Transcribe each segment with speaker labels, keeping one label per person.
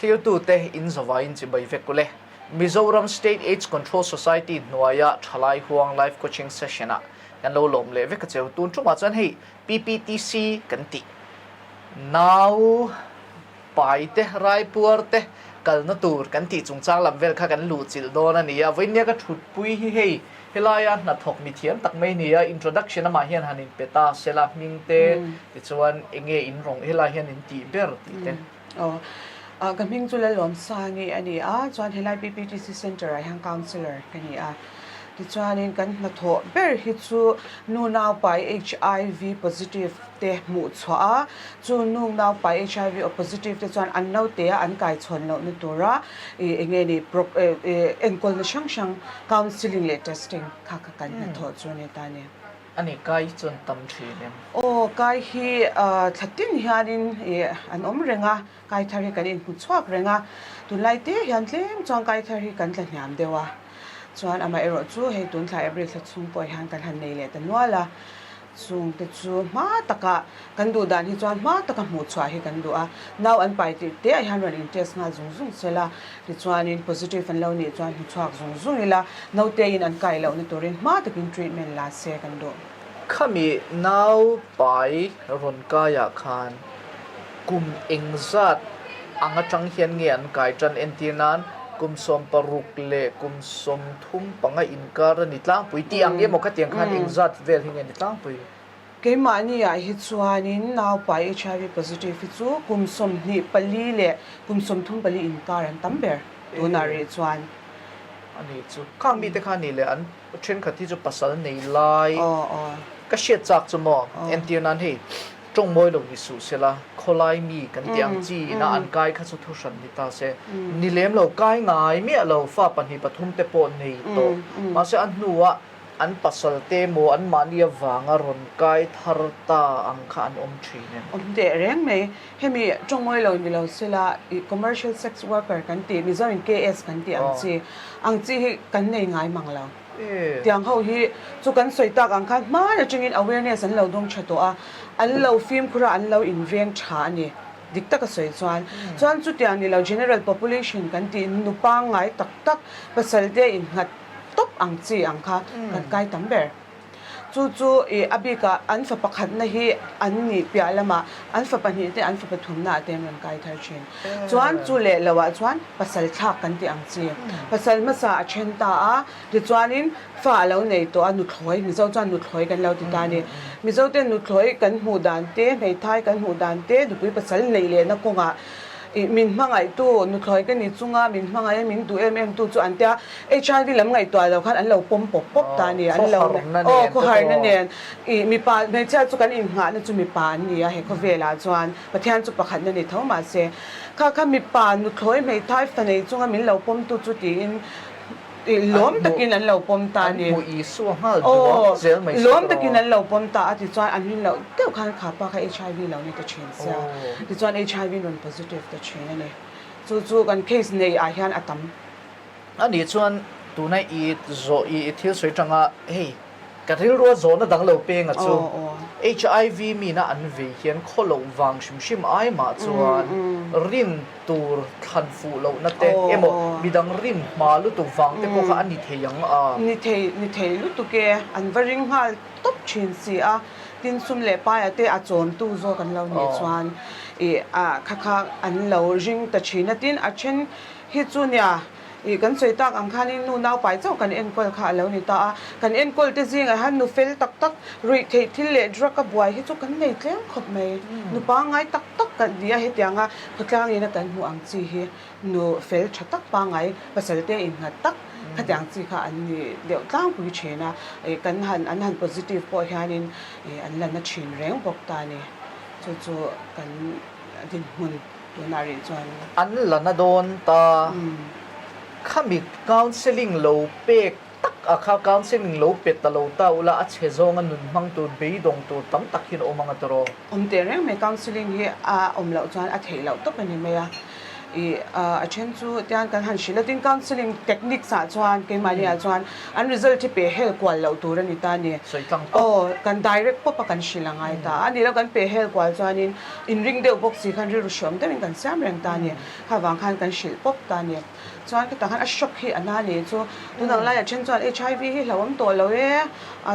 Speaker 1: Thlirtute in zavaiin chibai vek ule. Mizoram State AIDS Control Society hnuaia Thalai Huang Life Coaching Session ah kan lo lawm leh vek a cheu. Tun tumah chuan hei PPTC kan tih nau pai te, raipuar te kalna tur kan tih chungchang lam vel kha kan luhchilh dawn a ni a. Vawinia ka thutpui hi hei helaia hnathawk mi thiam tak mai ni a, introduction amah hian han inpe ta sela hming te tichuan enge in rawng helai hian in tih ber tih te.
Speaker 2: Aw, ka hming chu Lalawmsangi a ni a, chuan helai PPTC Centre ah hian Councillor ka ni a. Tichuanin kan hnathawh ber hi chu nu naupai HIV positive te hmuh chhuah a, chu nu naupai HIV positive te chuan an naute a an kaichhawn lohna tura ih eng nge ni enkawlna hrang hrang counselling leh testing kha kha kan hnathawh chu a ni ta a ni.
Speaker 1: A ni, kai hi chuan tam thin em?
Speaker 2: Aw, kai hi thla tin hianin ih an awm reng a, kai thar hi kan inhmu chhuak reng a, tunlai te hian tlem chuan kai thar hi kan tla hniam deuh a, chuan amaherawh chu hei tun thla April thla chhung pawh hian kan han nei leh ta nual a, chung te chu hma taka kan duh dan hi chuan hma taka hmuh chhuah hi kan duh a, nau an pai tirh te ah hian rawn in test nghal zung zung se la, tichuanin positive an lo nih chuan hmu chhuak zung zung ila, naute in an kai lohna turin hma takin treatment la se kan duh.
Speaker 1: Khami nau pai rawn kaiah khan kum engzat ang atang hian nge an kai tan entir nan kum 16 leh kum 35 inkar a ni tlangpui tih ang emaw khatiang khan engzat vel hi nge ni tlangpui?
Speaker 2: Keimahni ah hi chuanin naupai HIV positive hi chu kum 24 leh kum 34 inkar an tam ber tunah rih chuan.
Speaker 1: A ni chu. Khang mite kha ni leh an thenkhat hi chu pasal nei lai ka hriat chak chu maw? Entir nan hei tawng mawi lo ni suh sela khawlai mi kan tih ang chi ina an kai kha chu thu hran ni ta se. Ni lem lo kai ngai miah lo fa pahnih pathum te pawh nei tawh. Mahse a hnuah An pasal te maw an mahni avanga rawn kai thar ta ang kha an awm thin em?
Speaker 2: Awm teh reng mai. Hemi tawngmawi lo ni lo sela i commercial sex worker kan tih, Mizo in KS kan tih ang chi, ang chi hi kan nei ngai mang lo. Tiang ho hi chu kan sawi tak ang khan hman atangin awareness an lo dawng tha tawh a, an lo fimkhur a, an lo inveng tha a ni. Dik taka sawi chuan. Chuan chutiang ni lo general population kan tih nu pangngai tak tak pasal te innghat tawp ang chi ang kha kan kai tam ber. Chu chu i a bikah an fa pakhatna hi an nih piah lamah an fa pahnih te an fa pathumna ah te an rawn kai thar thin. Chuan chu leh loh ah chuan pasal thlak kan tih ang chi. Pasal hmasa a then ta a, tichuanin fa a lo nei tawh a nuthlawi, Mizo chuan nuthlawi kan lo ti ta a ni. Mizo ten nuthlawi kan hmuh dan te, hmeithai kan hmuh dan te, nupui pasal neih lehna kawngah Ih, min hmangaihtu, nuthlawi ka ni chunga min hmangaih a, min duh em em tu chu an tia, HIV lam ngaihtuah lo khan an lo pawm pawp pawp ta a ni, an lo aw khawharna nen. Ih, mipa hmeichhia chu kan innghahna chu mipa an ni a, he khawvelah chuan Pathian chu pakhatna ni tho mahse kha kha mipa nuthlawi hmeithai fa nei chunga min lo pawmtu chu tiin Lawm takin an lo pawm ta a ni.
Speaker 1: An hmu Isua nghal duang zel mai
Speaker 2: sia. Lawm takin an lo pawm ta a tichuan an rin loh deuh khan kha pa kha HIV lo ni ta thin sia. Tichuan HIV rawn positive ta thin a ni. Chu chu kan case nei ah hian a tam.
Speaker 1: A nih chuan tuna i zawh i thil sawi tanga hei Ka rilrua zawhna dang lo penga chu HIV mina an vei hian khaw loh vang hrim hrim ai mah chuan rin tur thlan fuh lohna te emaw midang rin hma lutuk vang te pawh kha a ni thei ang a.
Speaker 2: Ni thei, ni thei lutuk e, an va ring nghal tawp thin si a, tin sum leh paia te a chawmtu zawk an lo nih chuan ih a kha kha an lo ring ta thin a, tin a then hi chu nia Ih, kan sawi tak ang khanin nu naupai chauh kan enkawl kha a lo ni ta a. Kan enkawl te zingah hian nu fel tak tak, ruih theih thil leh drug a buai hi chu kan nei tlem khawp mai. Nu pangngai tak tak kan ni a, hetianga khawtlangin a kan hmuh ang chi hi nu fel tha tak pangngai, pasal te innghat tak khatiang chi kha an ni deuh tlangpui thin a. Ih, kan han, an han positive pawh hianin ih an la na thin reng bawk ta a ni. Chu chu kan dinhmun. Tunah rih chuan.
Speaker 1: An la na dawn ta. Khami counselling lo pek tak a kha counselling lo pe ta lo ta ula a chhe zawnga nun hmang tur beidawng tur tam tak hian awm ang a tawrh aw.
Speaker 2: Awm teh reng mai counselling hi a awm loh chuan a theih loh tawp a ni mai a. I a then chu tian kan han hrilh a, tin counselling techniques ah chuan keimahni ah chuan an result hi peh hel kual loh tur a ni ta a ni.
Speaker 1: Sawi tlang pawp.
Speaker 2: Aw, kan direct pawp a kan hrilh a ngai ta. A nih loh kan peh hel kual chuanin inring deuh bawk si khan rilru hreawm deuhin kan siam reng ta a ni. Kha vang khan kan hrilh pawp ta a ni. Chuan khitah khan a shock hi a na ni chu tunang laiah then chuan HIV hi hlauhawm tawh lo e,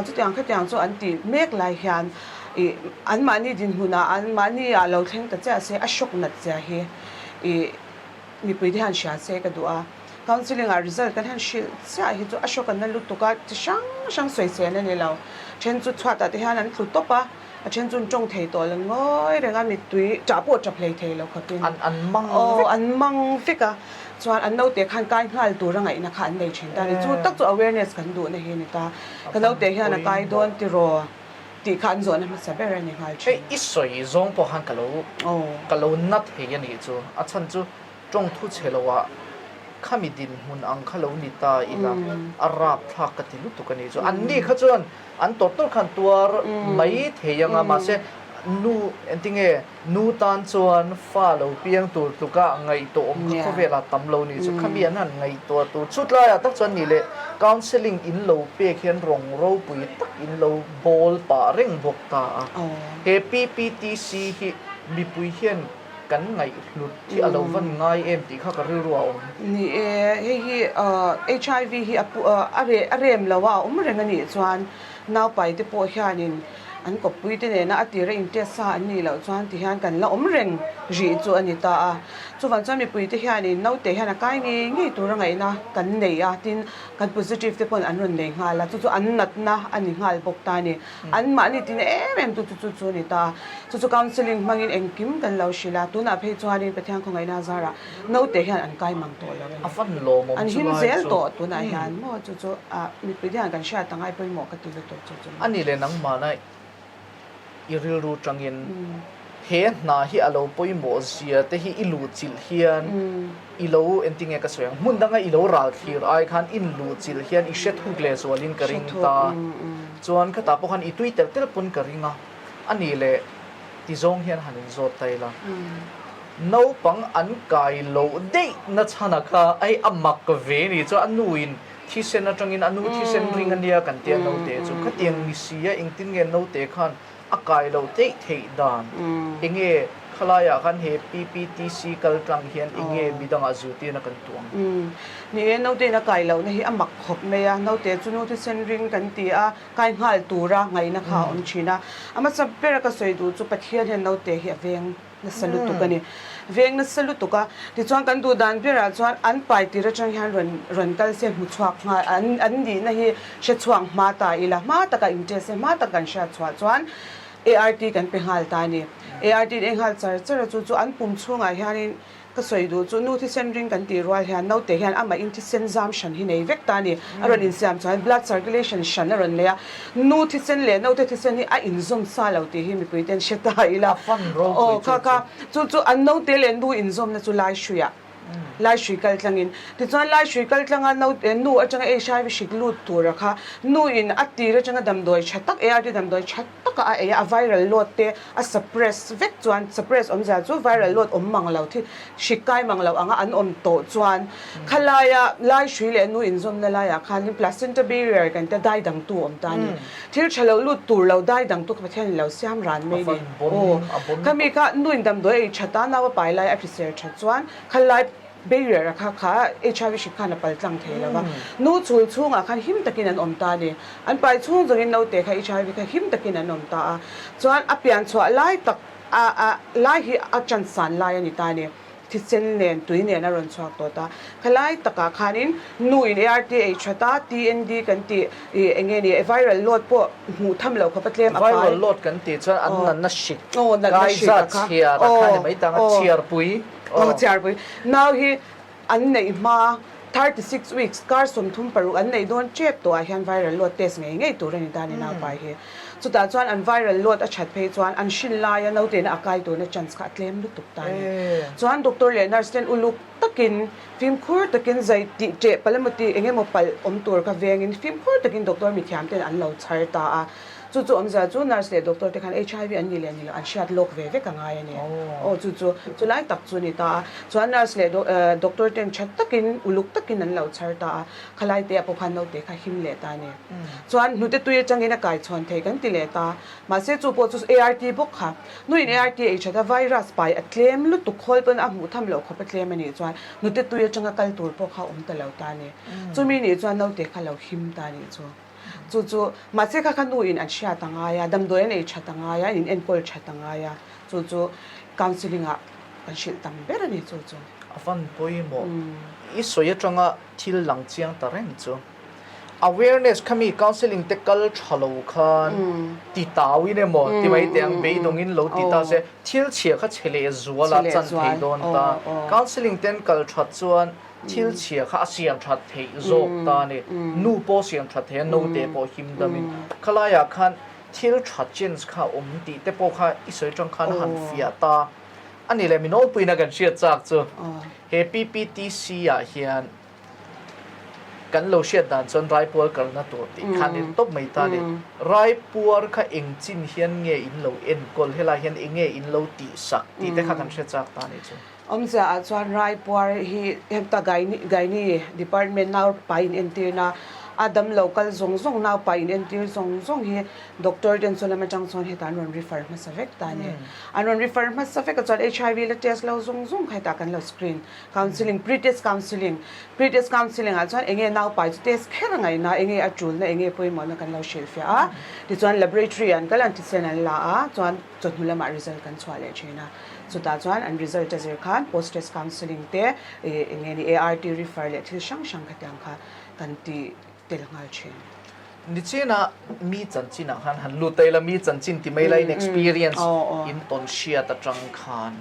Speaker 2: chutiang khatiang chu an tih mek lai hian ih anmahni dinhmunah anmahni ah lo thleng ta chiah se a shock nat zia hi ih mipui te hian hria se ka duh a. Counselling ah result kan han hrilh chiah hi chu a shock an na lutuk a, chi hrang hrang sawisel a ni lo. Then chu chhuatah te hian an tlu tawp a. A then chu an tawng thei tawh lo ngawi reng a, mittui ṭah pawh ṭap hlei thei lo khawpin.
Speaker 1: An an mang vek.
Speaker 2: Aw, an mang vek a. Chuan an naute khan kai nghal tur a ngaihna kha an nei thin ta a ni. Chu tak chu awareness kan duhna hi a ni ta. Ka naute hian a kai dawn tiraw tih kha an zawhna hmasa ber a ni nghal thin.
Speaker 1: Hei i sawi zawng pawh khan ka lo ka lo na thei a nih chu. A chhan chu tawng thu chhe lo ah khami dinhmun ang kha lo ni ta ila a rap thlak ka ti lutuk a nih chu. An ni kha chuan an tawrh tawrh khan tuar mai thei ang a, mahse nu engtinge nu tan chuan fa lo piang tur tluka ngaihtuah awm kha khawvelah tam lo nih chu. Khami an han ngaihtuah tur chutlaiah tak chuan nih leh counselling in lo pek hian rawng ropui tak in lo bawl pah reng bawk ta a. He PPTC hi mipui hian Kan ngaihhlut hi a lo van ngai em tih kha ka rilru a awm.
Speaker 2: Ni e, hei hi HIV hi a pu a reh a rem lo a, a awm reng a nih chuan naupai te pawh hianin an kawppui te nena a tira in test sa an nih loh chuan ti hian kan la awm reng rih chu a ni ta a. Chuvang chuan mipui te hianin naute hian a kai ngei ngei tura ngaihna kan nei a, tin kan positive te paw'n an rawn nei nghal a, chu chu an natna a ni nghal bawk ta a ni. An mahni tina em em tu chu chu chu a ni ta. Chu chu counselling hmangin engkim kan lo hrilh a, tunah phei chuanin Pathian khawngaihna a zarah naute hian an kai mang tawh lo a ni.
Speaker 1: A van lawmawm
Speaker 2: An
Speaker 1: chu
Speaker 2: him
Speaker 1: lai
Speaker 2: zel
Speaker 1: chu.
Speaker 2: tawh tunah hian maw chu chu ah mipui te hian kan hriat ang ai pawimawh ka ti lutuk chu chu.
Speaker 1: A ni leh nangmahna i rilru tangin he hna hi a lo pawimawh zia te hi i luhchilh hian i lo engtinge ka sawi ang hmun danga i lo ral thlir ai khan in luhchilh hian i hre thuk leh zualin ka ring ta chuan khatah pawh khan i tui tel tel pawn ka ring a a nih leh ti zawng hian han inzawt ta ila naupang an kai loh daih na chhana kha ai a mak ve ni chuan a nuin Thisen atangin a nu thisen ring a nia kan tia naute chu khatiang ni si a engtin nge naute khan a kai loh theih theih dan enge khalaiah khan he PPTC kal tlang hian enge midangah zirtirna kan tuang.
Speaker 2: Ni e, naute in a kai lohna hi a mak khawp mai a, naute chu nu thisen ring kan ti a, kai nghal tura ngaihna kha a awm thin a, a hmasa bera ka sawi duh chu Pathian hian naute hi a veng. Nasa lutuk a ni. Veng nasa lutuk a, tichuan kan duh dan berah chuan an pai tir atang hian rawn rawn kal se hmu chhuak nghal an an nihna hi hre chhuak hma ta ila, hma taka in test se hma tak kan hriat chhuah chuan ART kan pe nghal ta a ni. ART in ei nghal char char a, chu chu an pum chhungah hianin Ka sawi duh chu nu thisen ring kan tih rual hian naute hian amah in thisen zam hran hi nei vek ta a ni. A rawn insiam chuan blood circulation hran a rawn nei a, nu thisen leh naute thisen hi a inzawm sa lo tih hi mipui ten hre ta ila.
Speaker 1: A fan ropui
Speaker 2: chu chu. Chu chu an naute leh nu inzawmna chu lai hruiah lai hrui kal tlangin tichuan lai hrui kal tlanga naute nu atanga HIV hrik lut tura kha nu in a tir atanga damdawi tha tak ART damdawi tha taka a ei a, a viral load te a suppress vek chuan suppress awmzia chu viral load awm mang lo thi hrik kai mang lo anga an awm tawh chuan khalaia lai hrui leh nu inzawmna laiah khanin placenta barrier kan tia dai dangtu awm ta a ni. Thil tha lo lut tur lo dai dangtu kha Pathian in lo siam ran mai a ni. Aw khami kha nu in damdawi ei that a nau a pai lai a hrisel that chuan khalai Barrier a kha kha HIV hrik khan a pal tlang thei lo va, nu chhul chhungah khan him takin an awm ta a ni. An pai chhung zawngin naute kha HIV kha him takin an awm ta a, chuan a pian chhuah lai tak a a lai hi a chansan lai a ni ta a ni. Thisen nen tui nen a rawn chhuak tawh ta. Kha lai takah khanin nu in ART ei that a, TND kan tih ih eng nge ni viral load pawh hmuh tham loh khawp a tlem a pai.
Speaker 1: Viral load kan tih chuan an natna hrik kai zat chhiar a kha ni mai tang a chhiarpui.
Speaker 2: Aw chiarpui nau hi an neih hma 36 weeks kar 36 an neih dawn tep tawh ah hian viral load test ngei ngei tur a ni ta a ni naupai hi. Chutah chuan an viral load a that phei chuan an hrin laia naute na a kai turna chance kha a tlem lutuk ta a ni. Chuan doctor leh nurse ten uluk takin fimkhur takin zai tih teh palh emaw tih eng emaw palh awm tur kha vengin fimkhur takin doctor mithiam ten an lo chhar ta a. Chu chu awmzia chu nurse leh doctor te khan HIV an nih leh ni loh an hriat lawk ve vek a ngai a ni. Aw chu chu chu lai tak chu a ni ta a. Chuan nurse leh doctor ten tha takin uluk takin an lo chhar ta a. Khalai te ah pawh khan naute kha him leh ta a ni. Chuan hnute tui atangin a kai chhawn thei kan ti leh ta. Mahse chu pawh chu ART bawk kha. Nuin ART ei that a virus pai a tlem lutuk khawl pawn a hmuh tham loh khawp a tlem a nih chuan hnute tui atanga kal tur pawh kha awm ta lo ta a ni. Chumi nih chuan naute kha lo him ta a nih chu. Chu chu mahse kha kha nuin an hriat a ngai a, damdawi an ei that a ngai a, an inenkawl that a ngai a, chu chu counselling ah kan hrilh tam ber a ni chu chu.
Speaker 1: A van pawimawh. I sawi atanga thil lang chiang ta reng chu. Awareness kha mi counselling te kal tha lo khan ti tau in emaw ti mai teh ang beidawng in lo ti ta se thil chhia kha chhe leh zual a chan thei dawn ta. Counselling ten kal that chuan thil chhia kha a siam that theih zawk ta a ni. Nu pawh siam that thei a, naute pawh him dam in. Khalai ah khan thil tha chance kha a awm tih te pawh kha i sawi tang khan a han fiah ta a ni leh mi nawlpuiin a kan hriat chak chu he PPTC ah hian Kan lo hriat dan chuan Raipuar kalna tur tih khan in tawp mai ta a ni. Raipuar kha eng chin hian nge in lo enkawl, helai hian eng nge in lo tihsak tih te kha kan hre chak ta a ni chu.
Speaker 2: Awmzia ah chuan Raipuar hi heta Gynae Department naupai in entirna a damlo kal zawng zawng naupai in entir zawng zawng hi Doctor ten chu lam atang chuan hetah an rawn refer hmasa vek ta a ni. An rawn refer hmasa vek a chuan HIV la test lo zawng zawng kha hetah kan lo screen Counselling, Pre-test counselling, Pre-test counselling ah chuan enge naupai chu test kher a ngaihna, enge a tulna, enge pawimawhna kan lo hrilhfiah a. Tichuan laboratory an kal a, an thisen an la a, chuan chawhnu lamah result kan chhuah leh thin a. Chutah chuan an result a zir khan post-test counselling te, enge ni ART refer leh thil hrang hrang khatiang kha kan ti tel nghal thin.
Speaker 1: Nichina mi chanchinah khan han lut ta ila, mi chanchin ti mai laiin experience in tawn hriat atang khan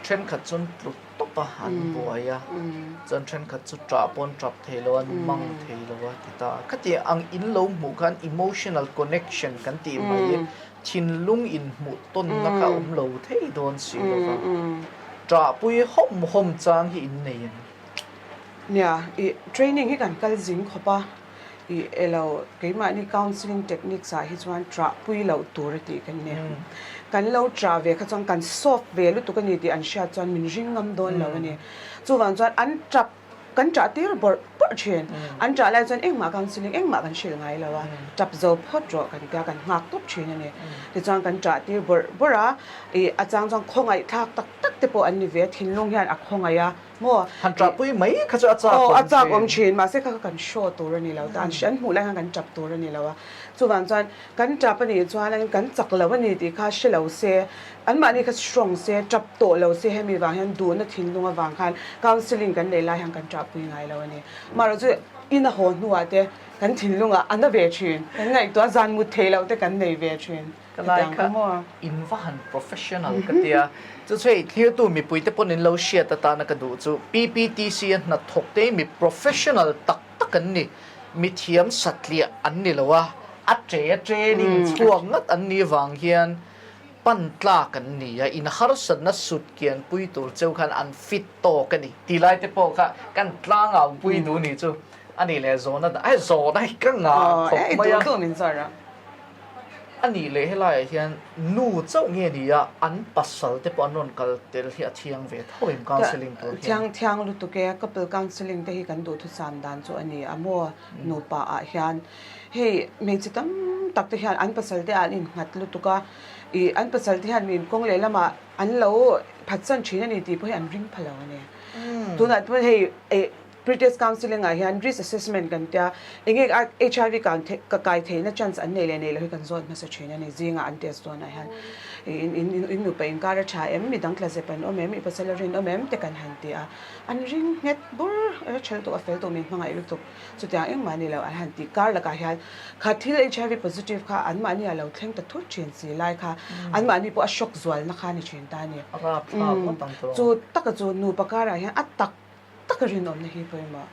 Speaker 1: Thenkhat chuan tlu tawp a an buai a, chuan thenkhat chu ṭah pawh an ṭap thei lo a, an mang thei lo a ti ta a. Khatiang ang in lo hmuh khan emotional connection kan tih mai thinlung inhmuh tawnna kha a awm lo thei dawn si lo va, ṭahpui hawm hawm chang hi in nei em?
Speaker 2: Nia, i training hi kan kal zing khawp a, I elo, keimahni counselling techniques ah hi chuan trah pui loh tur a tih kan ni. Kan lo trah ve kha chuan kan soft ve lutuk a ni tih an hriat chuan min ring ngam dawn lo a ni. Chuvang chuan an trap, kan trah tir bawrh bawrh thin. An trah lai chuan engmah counselling engmah kan hrilh ngai lo a, trap zo phawt rawh kan tia kan nghak tawp thin a ni. Tichuan kan trah tir bawrh bawrh a, i a chang chuan khawngaihthlak tak tak te pawh an ni ve a, thinlung hian a khawngaih a. Maw?
Speaker 1: Han ṭahpui mai kha chu a chak awm
Speaker 2: thin. Aw, a chak awm thin. Mahse kha kha kan show tur a ni lo ta. An hmuh lai khan kan ṭap tur a ni lo a. Chuvang chuan kan ṭap a nih chuan kan chak lo a ni tih kha hre lo se, anmahni kha strong se, ṭap tawh lo se hemi vang hian duhna thinlung avang khan counselling kan nei lai hian kan ṭahpui ngai lo a ni. Amaherawhchu in a haw hnuah te kan thinlungah a na ve thin. Kan ngaihtuah zan mut theih loh te kan nei ve thin.
Speaker 1: Ka lai kha in va han professional ka tia. Chu chu hei thlirtu mipui te pawn in lo hriat atana ka duh chu PPTC a hnathawk te hi mi professional tak tak an ni. Mi thiam satliah an ni lo a, a che a training chhuak ngat an nih vang hian pan tlak an ni a, in harsatna sut kian pui tur cheu khan an fit tawk a ni. Ti lai te pawh kha kan tlangau pui duh ni chu a nih leh zawhna dah, hei zawhna hi ka ngah khawp mai a. A nih leh helaiah hian nu chauh nge ni a, an pasal te pawh an rawn kal tel hi a thiang ve tho em counselling tur hian?
Speaker 2: Thiang thiang lutuk e, couple counselling te hi kan duhthusam dan chu a ni a maw nupa ah hian hei hmeichhe tam tak te hian an pasal te ah an innghat lutuk a, ih an pasal te hian min kawng leh lamah an lo phatsan thin a ni tih pawh hi an ring pha lo a ni. Tunah chuan hei ih Pre-test counselling ah hian risk assessment kan tia, enge HIV ka kai theihna chance an nei leh nei lo hi kan zawt hmasa thin a ni. Zingah an test dawn ah hian in nupa inkar a tha em, midang tla zep an awm em, i pasal a rinawm em te kan han ti a. An ring nghet bur a thel tawh a fel tawh min hmangaih lutuk chutiang engmah ni lo an han ti. Kar lakah hian kha thil HIV positive kha anmahni ah lo thleng ta thut thin si lai kha anmahni pawh a shock zualna kha a ni thin ta a ni. Chu taka chu nupa karah hian a tak tak a rinawmna hi pawimawh.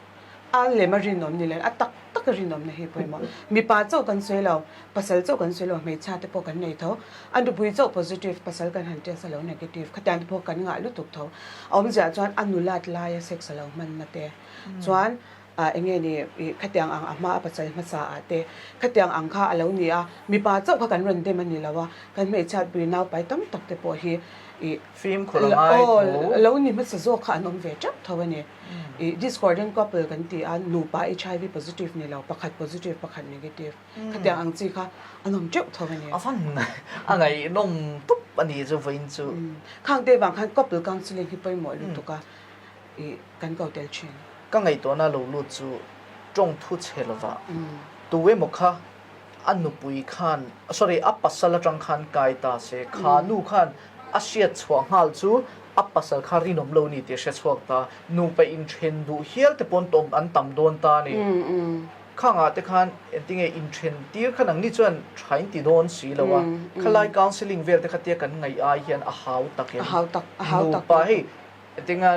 Speaker 2: A lem a rinawm ni lo, a tak tak a rinawmna hi pawimawh. Mipa chauh kan sawi lo, pasal chauh kan sawi lo, hmeichhia te pawh kan nei tho. A nupui chauh positive, pasal kan han test a lo negative, khatiang te pawh kan ngah lutuk tho. A awmziah chuan a nulat laia sex a lo hmanna te chuan. Ah enge ni i khatiang ang a hma a pasal hmasa ah te khatiang ang kha a lo ni a, mipa chauh kha kan rawn dem a ni lo a, kan hmeichhiat pui naupai tam tak te pawh hi i
Speaker 1: Fimkhur a ngai tho.
Speaker 2: Lo ni hmasa zawk kha an awm ve teuh tho a ni. I discordant couple kan ti a, nupa HIV positive ni lo, pakhat positive pakhat negative khatiang ang chi kha an awm teuh tho a ni.
Speaker 1: A van a ngaihnawm tup a ni chu vawiin chu.
Speaker 2: Khang te vang khan couple counselling hi pawimawh lutuk a i kan ko tel thin.
Speaker 1: Ka ngaihtuahna lo lut chu tawng thu chhe lova tu emaw kha a nupui khan sorry a pasal atang khan kai ta se kha nu khan a hriat chhuah nghal chu a pasal kha rinawm lo ni tih a hre chhuak ta nupa inthen duh hial te pawn tawm an tam dawn ta a ni. Khangah te khan engtinge inthen tir kha nangni chuan tha in ti dawn si lo a khalai counselling vel te kha tia kan ngaih ai hian a hau tak em nupa hei Tinga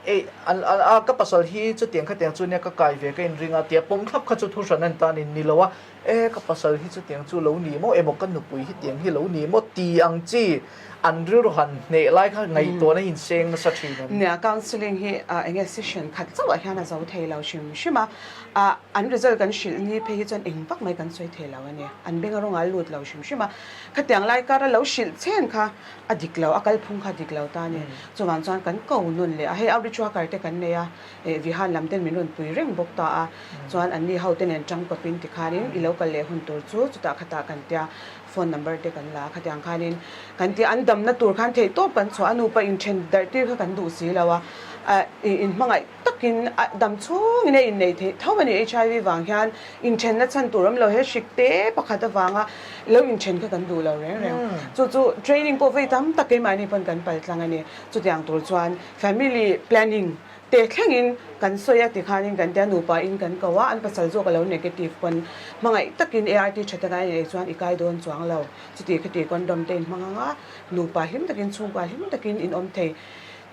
Speaker 1: ei an a ka pasal hi chutiang khatiang chu nia ka kai ve ka inring a tia pawm thlap kha chu thu hran a ni ta a ni ni lo a, e ka pasal hi chutiang chu lo ni maw emaw ka nupui hi tiang hi lo ni maw ti ang chi an rilru han hneh lai kha ngaihtuahna hi inseng nasa thin
Speaker 2: em. Nia counselling hi enge session khat chauh ah hian a zo thei lo hrim hrim a, ah an result kan hrilh ni phei hi chuan eng vak mai kan sawi thei lo a ni, an beng a rawng a lut lo hrim hrim a, khatiang lai kara lo hrilh chen kha a dik lo, a kalphung kha a dik lo ta a ni. Chuvang chuan kan ko nun leh a, hei outreach worker te kan nei a, eh Vihan lam ten min rawn pui reng bawk ta a, chuan anni ho te nen tangkawpin tikhanin i lo kal leh hun tur chu chutah khatah kan tia phone number te kan la a, khatiang khanin kan tia an damna tur khan theihtawp kan chhuah a, nupa inthen darh tir kha kan duh si lo a, ah inhmangaih takin a dam chhungin a inneih theih tho a ni. HIV vang hian inthenna chhan tur awm lo he hrik te pakhat avanga lo inthen kha kan duh lo reng reng. Chu chu training pawh vei tam tak keimahni pawn kan pal tlang a ni. Chutiang tur chuan family planning te thlengin kan sawi a tikhanin kan tia nupa in kan ko a, an pasal zawk a lo negative pawn hmangaih takin ART tha taka a inei chuan i kai dawn chuang lo. Chuti khati condom te inhmang ang a, nupa hlim takin chhungkua hlim takin in awm thei.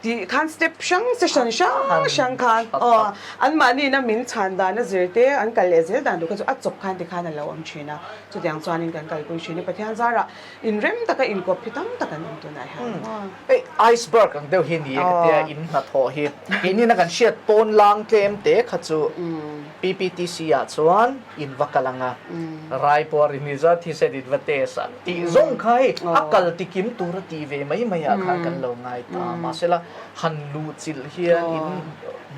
Speaker 2: Tih khan step hrang session hrang hrang khan aw anmahni ina min chhan dan a zir te an kal leh zel dan tur kha chu a chawp khan tikhan a lo awm thin a, chutiang chuanin kan kalpui thin a, Pathian zarah inrem taka inkawp hi tam tak an awm tunah hian maw.
Speaker 1: Hei iceberg ang deuh hi ni e ka tia in hnathawh hi keini na kan hriat pawn lang tlem te kha chu PPTC ah chuan in va kal ang a, rai pawh a ri ni zat thisen in va test a tih zawng kha hei a kal tikim tura tih ve mai mai ah khan kan lo ngai ta. Mahsela han luh chilh hian in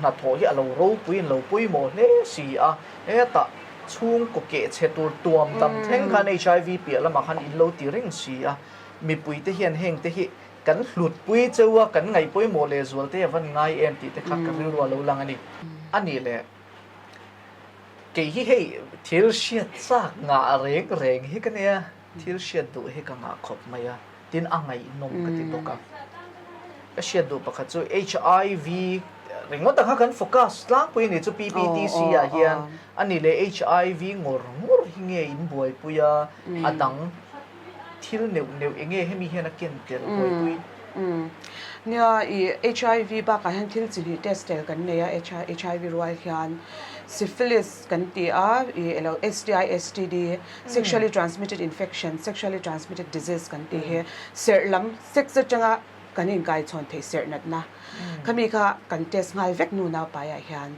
Speaker 1: hnathawh hi a lo ropui in lo pawimawh hle si a, hetah chhungkaw keh chhe tur tuam dam thleng khan HIV piah lamah khan in lo ti reng si a, mipui te hian heng te hi kan hlutpui cheu a, kan ngaih pawimawh lehzual te a van ngai em tih te kha ka rilru a lo lang a ni. A nih leh. Kei hi hei thil hriat chak ngah reng reng hi ka nia, thil hriat duh hi ka ngah khawp mai a, tin a ngaihnawm ka ti bawk a. Ka hriat duh pakhat chu HIV ringawt ang kha kan focus tlangpui a ni chu PPTC ah hian a ni leh HIV ngawr ngawr hi nge in buaipui a, a dang thil neuh neuh eng nge hemi hian a ken tel buaipui?
Speaker 2: Nia, i HIV bakah hian thil chi hnih test tel kan nei a, HIV rual hian syphilis kan ti a, i elo STI, STD, sexually transmitted infection, sexually transmitted disease kan tih hi serh lam sex atanga kan inkaichhawn theih serh natna khami kha kan test nghal vek nu naupaiah hian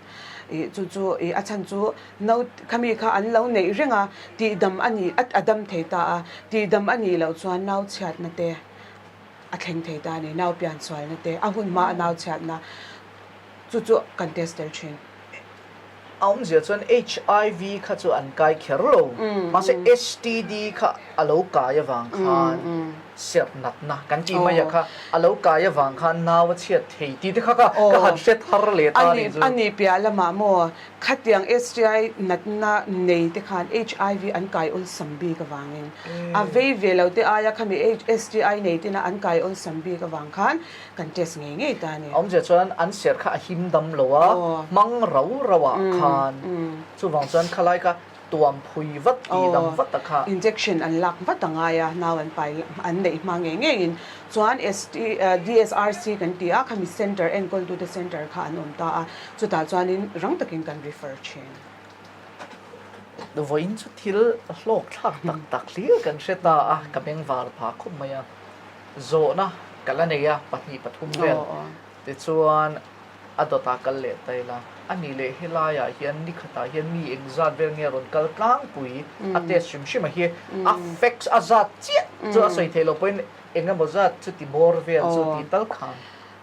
Speaker 2: i chu chu i a chhan chu No, khami kha an lo neih reng a, tihdam a nih, a dam thei ta a, tihdam a nih loh chuan nau chhiatna te a thleng thei ta a ni, nau pian sualna te, a hun hma a nau chhiatna chu chu kan test tel thin.
Speaker 1: A awmzia chuan HIV kha chu an kai kher lo, mahse STD kha a lo kai avang khan serh natna kan tih mai a kha a lo kai avang khan nau a chhiat thei tih te kha ka han hre thar leh ta a nih chu.
Speaker 2: A nih piah lamah maw Khatiang STI natna nei te khan HIV an kai awlsam bik avangin a vei ve lo te aia khami STI nei tena an kai awlsam bik avang khan kan test ngei ngei ta a ni.
Speaker 1: Awmzia chuan an serh kha a him dam lo a, hmang rau rau ah khan chuvang chuan khalai kha tuam phui vat tih dam vat a kha.
Speaker 2: Injection an lak vat a ngai a, nau an pai an neih hma ngei ngeiin chuan ST DSRC kan ti a, khami center enkawltute center kha an awm ta a, chutah chuanin rang takin kan refer thin.
Speaker 1: Vawiin chu thil hlawk thlak tak tak hlir kan hre ta a, ka beng var pha khawp mai a, zawhna ka la nei a, 2 3 vel tichuan. A dawtah kal leh ta ila, a nih leh helaiah hian ni khatah hian mi engzat vel nge rawn kal tlangpui a test hrim hrim a hi a facts a zat chiah chu a sawi theih loh pawhin eng emaw zat chuti bawr vel chu tih tal khan.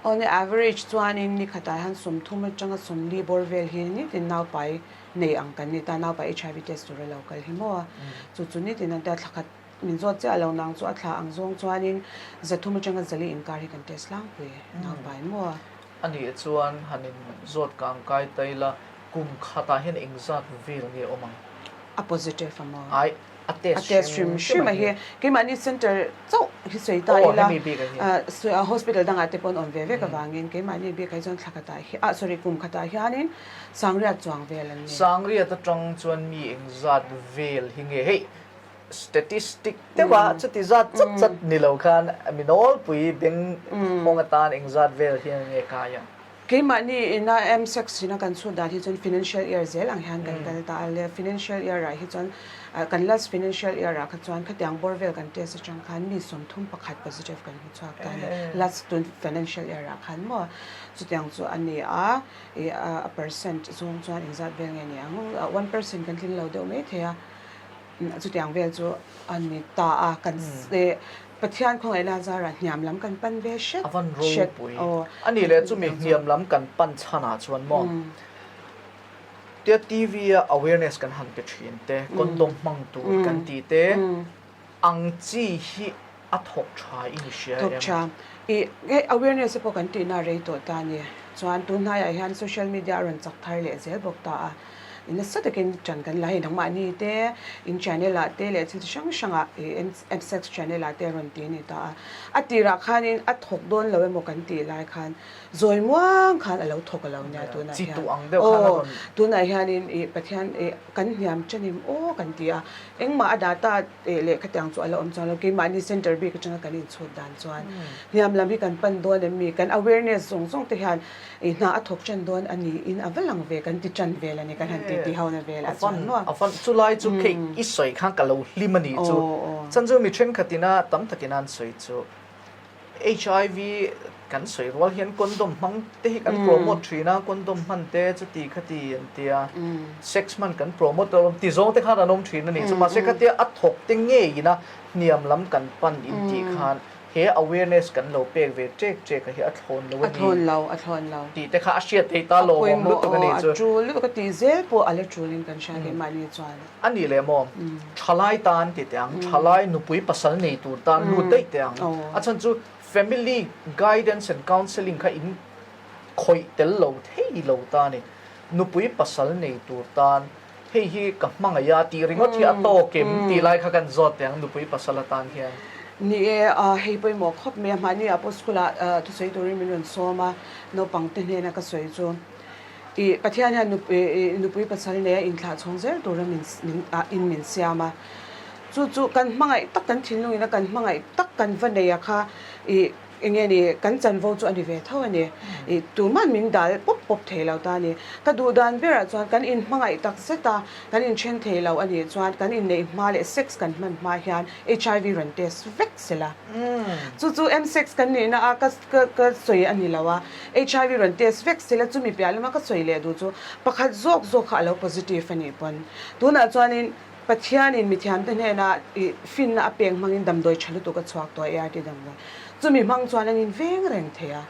Speaker 2: Aw ni average chuanin ni khatah hian 30 atanga 40 bawr vel hi nitin naupai nei ang kan ni ta, naupai HIV test tur a lo kal hi maw a, chu chu nitin an tia thla khat min zawt chiah lo nang chu a thla ang zawng chuanin 300 atanga 400 inkar hi kan test tlangpui naupai maw a.
Speaker 1: A nih chuan han in zawt kang kai ta ila kum khatah hian engzat vel nge awm ang?
Speaker 2: A positive a maw?
Speaker 1: Ai, a test
Speaker 2: A test hrim hrim a hi. Keimahni center chauh hi sawi ta
Speaker 1: Aw,
Speaker 2: ila,
Speaker 1: hemi bik a hi.
Speaker 2: Hospital dangah te pawh an awm ve vek avangin keimahni bik ah hi chuan thla khatah hi, ah sorry kum khatah hianin sangriat chuang vel an ni.
Speaker 1: Sangriat atang chuan mi engzat vel hi nge? Hei Statistic deuha chuti zat chat chat ni lo khan mi nawlpui beng hawng atan engzat vel hian nge kai a?
Speaker 2: Keimahni ina MSEC ina kan chhut dan hi chuan financial year zel ang hian kan kal ta a le. Financial year ah hi chuan kan last financial year ah kha chuan khatiang bawr vel kan test atang khan mi 31 positive kan hmu chhuak ta a ni. Last tun financial year ah khan maw chutiang chu a ni a, ih a percent zawng chuan engzat vel nge ni ang 1% kan tling lo deuh maithei a. Chutiang vel chu a ni ta a, kan Pathian khawngaihna zarah hniam lam kan pan ve hret
Speaker 1: A van ropui. A nih leh chumi hniam lam kan pan chhanah chuan maw tia TV a awareness kan han pe thin te, condom hmang tur kan tih te ang chi hi a thawk tha i ni hria em?
Speaker 2: Thawk tha. I hei awareness te pawh kan tihna rei tawh ta a ni. Chuan tunhnaiah hian social media a rawn chak thar leh zel bawk ta a. I nasa takin ṭan kan la hei nangmahni te in channel ah te leh thil chi hrang hrang ah i msex channel ah te a rawn ti a ni ta a. A tirah khanin a thawk dawn lo emaw kan tih lai khan zawi muang khan a lo thawk a lo nia tunah
Speaker 1: Chi
Speaker 2: hian.
Speaker 1: tuh ang deuh khan a
Speaker 2: Aw
Speaker 1: rawn.
Speaker 2: tunah hianin i Pathian i kan hniam ṭan em aw kan ti a. Engmah a data eh leh khatiang chu a la awm chuang lo keimahni center bik aṭanga kan inchhut dan chuan hniam lam hi kan pan dawn em mi kan awareness zawng zawng te hian I hna a thawk ṭan dawn a niin a va lang ve kan ti ṭan vel a ni, kan han ti ti ho na vel a chuan nuam.
Speaker 1: A fan chulai chu khi i sawi khan ka lo hlim a nih chu. Chan chu mi ṭhenkhatin a tam takin an sawi chu HIV kan sawi rual hian condom hmang te hi kan promote ṭhin a, condom hman te chuti khati an tia, sex hman kan promote alawm ti zawng te khan an awm ṭhin a nih chu. Mahse khatia a thawk te ngeiin a hniam lam kan pan intih khan He awareness kan lo pek ve ṭek ṭek a hi a thlawn lo a ni.
Speaker 2: A thlawn lo, a thlawn lo.
Speaker 1: Tih te kha a hriat theih ta lawmawm lutuk a ni chu.
Speaker 2: A pawimawh, a ṭul lutuk a tih zel pawh a la ṭulin kan hria keimahni chuan.
Speaker 1: A nih leh maw, ṭhalai tan ti teh ang, ṭhalai nupui pasal nei tur tan lut daih teh ang. A chhan chu family guidance and counselling kha in khawih tel lo thei lo ta a ni. Nupui pasal nei tur tan hei hi ka hmangaih a tih ringawt hi a tawk em tih lai kha kan zawt teh ang nupui pasal atan hian.
Speaker 2: Ni e, hei pawimawh khawp mai a, mahni ah pawh school ah thusawi turin min rawn sawm a, naupang te hnena ka sawi chu i Pathian hian nupui pasal nei a inthlah chhawng zel tura min in min siam a, chu chu kan hmangaih tak kan thinlung ina kan hmangaih tak kan va nei a kha i Enge ni, kan chanvo chu a ni ve tho a ni. I tuman min dal pawp pawp thei lo ta a ni. Ka duh dan berah chuan kan inhmangaih tak zet a, kan inthen thei lo a nih chuan kan inneih hma leh sex kan hman hma hian HIV rawn test vek se la. Chu chu msex kan nihna a ka ka ka sawi a ni lo a, HIV rawn test vek se la chumi piah lama ka sawi leh duh chu pakhat zawk zawk kha a lo positive a nih pawn. Tunah chuanin Pathianin mithiamte hnena i finna a pek hmangin damdawi tha lutuk a chhuak tawh a, ART damdawi. Chumi hmang chuan an inveng reng thei a.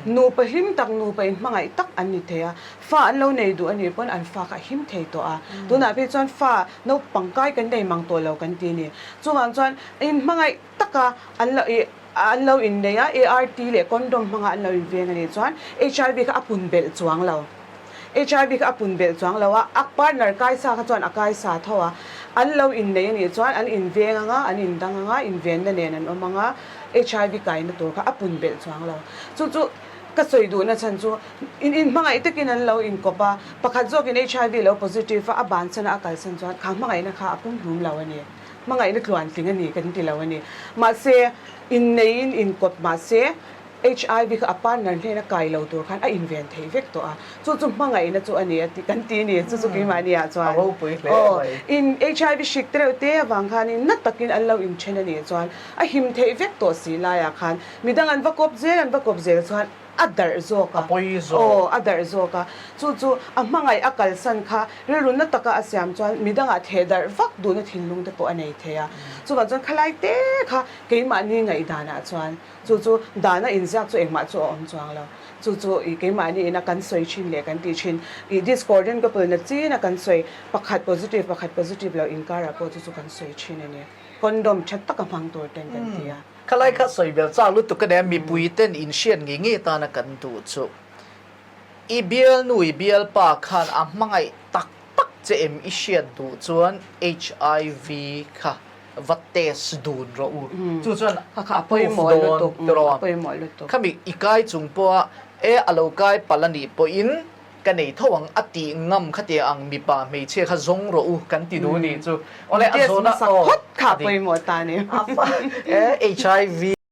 Speaker 2: Nupa hlim tak, nupa inhmangaih tak an ni thei a. Fa an lo nei duh a nih pawn an fa kha a him thei tawh a. Tunah phei chuan fa naupang kai kan nei mang tawh lo kan ti a ni. Chuvang chuan inhmangaih taka an lo i an lo innei a, ART leh condom hmanga an lo inveng a nih chuan HIV kha a pun belh chuang lo. HIV kha a pun belh chuang lo a, a partner kaisa kha chuan a kaisa tho a, an lo innei a nih chuan an inveng anga, an indang anga, invenna nen an awm anga, HIV kaina tur kha a pun belh chuang lo. Chu chu ka sawi duhna chhan chu in inhmangaih takin an lo inkawp a, pakhat zawkin HIV lo positive a, a bansan a, a kalsan chuan kha hmangaihna kha a pumhlum lo a ni. Hmangaihna tluantling a ni kan ti lo a ni. Mahse, inneiin inkawp mahse, HIV kha a partner hnena kai lo tur khan a inven thei vek tawh a, chu chu hmangaihna chu a ni a ti kan ti a ni, chu chu keimahni ah chuan
Speaker 1: A ropui hle
Speaker 2: aw
Speaker 1: mai.
Speaker 2: In HIV hrik te reuh te avang khanin na takin an lo inthen a nih chuan a him theih vek tawh si laiah khan midang an va kawp zel an va kawp zel chuan. a darh zawk a.
Speaker 1: A pawi zawk.
Speaker 2: Aw, a darh zawk a. Chu chu a hmangaih a kalsan kha rilrunna taka a siam chuan midangah theh darh vak duhna thinlung te pawh a nei thei a. Chuvang chuan khalai te kha keimahni ngaihdanah chuan chu chu dana inziak chu engmah chu a awm chuang lo. Chu chu i keimahni ina kan sawi thin leh kan tih thin. I discordant couple na china kan sawi pakhat positive pakhat positive lo inkarah pawh chu chu kan sawi thin a ni. Condom tha taka hmang tur ten kan ti a.
Speaker 1: Khalai kha sawi bel chak lutuk a nia, mipui ten inhriat ngei ngei tana kan duh chu. I bialnu i bialpa khan a hmangaih tak tak che em i hriat duh chuan HIV kha va test dun rawh u. Chu chuan a proof dawn tiraw? Khami i kai chung pawha e a lo kai palh a nih pawhin ka nei tho ang a tih ngam kha tia ang mipa hmeichhia kha zawng rawh u kan ti duh a nih chu. Awle a zawhna aw a dik. HIV.